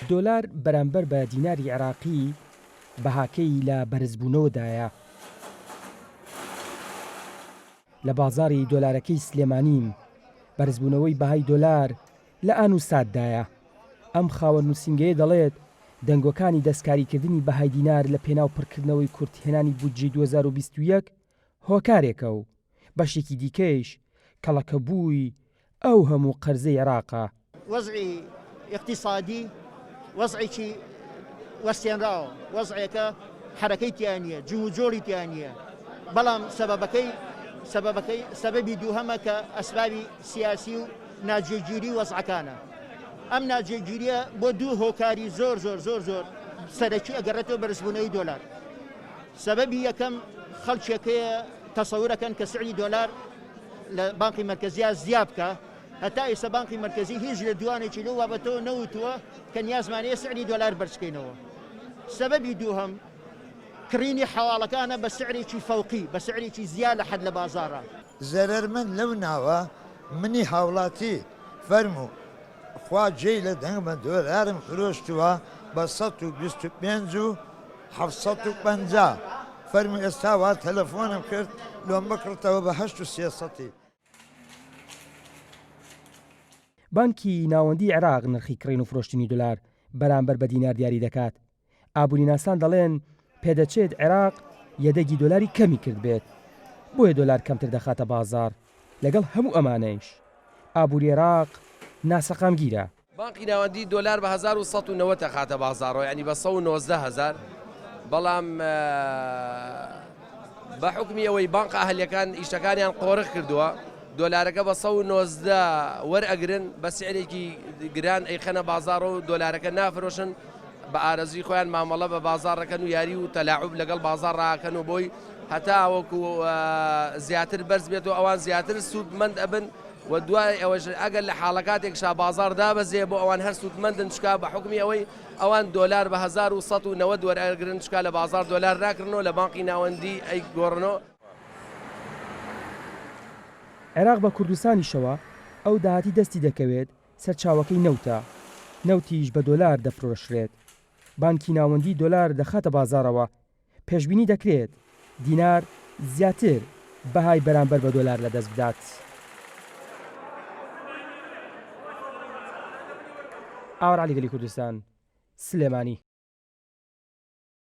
دۆلار بەرامبەر بە دیناری عێراقی بەهاکەی لە بەرزبوونەوەدایە. لە بازاڕی دۆلارەکەی سلێمانیم، بەرزبوونەوەی بەهای دۆلار لە ئان و ساتدایە. ئەم خاوەن نووسینگەیە دەڵێت، دەنگۆکانی دەستکاریکردنی بەهای دینار لە پێناو پڕکردنەوەی کورتهێنانی بودجەی 2021 هۆکارێکە و بەشێکی دیکەیش کەڵەکەبووی ئەو هەموو قەرزەی عێراقە. وەزعی ئیقتیسادی وەزعێکی وەستێنراوە، وەزعێکە حەرەکەی تیا نییە، جموجۆڵی تیا نییە، بەڵام سەبەبەکەی سەبەبەکەی سەبەبی دووهەمە کە ئەسبابی سیاسی و ناجێگیری وەزعەکانە. ئەم ناجێگیریە بۆ دوو هۆکاری زۆر زۆر زۆر زۆر سەرەکی ئەگەڕێتەوە بەرزبوونەوەی دۆلار. سەبەبی یەکەم خەڵکێکەیە تەسەورەکەن کە سعری دۆلار لە بانقی مەرکەزیا زیا بکا، هەتا ئیستا بانقی مەرکەزی هیچ لێدوانێکی لەو بابەتەوە نەوتووە کە نیازمان هەیە سعری دۆلار بەرزکەینەوە. سەبەبی دووهەم کڕینی حەواڵەکانە بە سعرێکی فەوقی، بە سعرێکی زیا لە حەد لە بازاڕا. زەرەرمەند لەو ناوە منی هاوڵاتی فەرموو خوا جێی لە دەنگمە دۆلارم فرۆشتووە بە 125 و 750 فەرموو ئێستا وا تەلەفۆنم کرد لۆم بکڕتەوە بە هەشت و سێسەتی. بانکی ناوەندیی عێراق نرخی کڕین و فرۆشتنی دۆلار بەرامبەر بە دینار دیاری دەکات. ئابووریناسان دەڵێن، پێدەچێت عێراق یەدەگی دۆلاری کەمی کردبێت، بۆیە دۆلار کەمتر دەخاتە بازاڕ، لەگەڵ هەموو ئەمانەیش ئابووری عێراق ناسەقامگیرە. بانقی ناوەندی دۆلار بە 1190 ئەخاتە بازاڕەوە یانی بە 119 هەزار بەڵام بە حوکمی ئەوەی بانقە ئەهلیەکان ئیشەکانیان قۆرخ کردووە دۆلارەکە بە 119 وەرئەگرن بە سعرێکی گران ئەیخەنە بازاڕ و دۆلارەکە نافرۆشن بە ئارەزوی خۆیان مامەڵە بە بازاڕەکەن و یاری و تەلاعوب لەگەڵ بازاڕ ڕاکەن و بۆی هەتاوەکو زیاتر بەرز بێت و ئەوان زیاتر سوودمەند ئەبن و دوای ئەوەش ئەگەر لە حاڵەکاتێکشا بازاڕ دابەزێ بۆ ئەوان هەر سوودمەندن چکا بە حوکمی ئەوەی ئەوان دۆلار بە 1190 وەرئەگرن چکا لە بازاڕ دۆلار ناکڕن و لە بانقی ناوەندی ئەیگۆڕن و. عێراق بە کوردستانیشەوە ئەو داهاتی دەستی دەکەوێت سەرچاوەکەی نەوتە، نەوتیش بە دۆلار دەفرۆشرێت، بانکی ناوەندی دۆلار دەخاتە بازاڕەوە، پێشبینی دەکرێت دینار زیاتر بەهای بەرامبەر بە دۆلار لەدەست بدات. ئاوار عەلی گەلی کوردستان، سلێمانی.